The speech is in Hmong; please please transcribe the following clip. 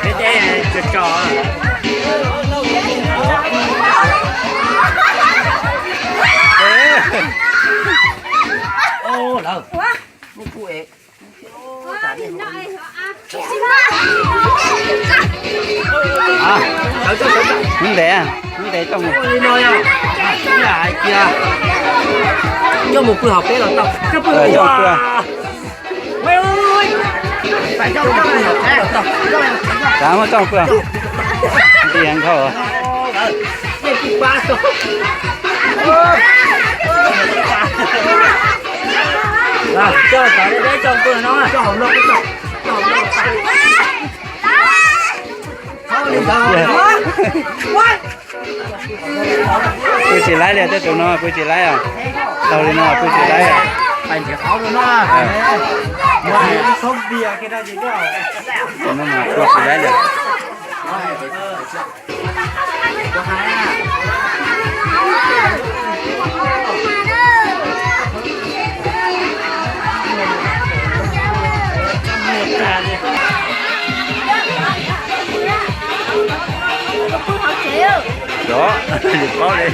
Peb tso tso. Lawm. Hnub ntev, hnub ntev coj mus. Coj mus pw hauv peb los tau. Coj mus pw. Xav muab coj mus pw. Ti nkauj. Coj tod peb coj pw no. Pw tsis laib li, tej tus no pw tsis laib os. Tau li no pw tsis laib os. Tus no mas pw tsis laib li. Cov, yus paub li.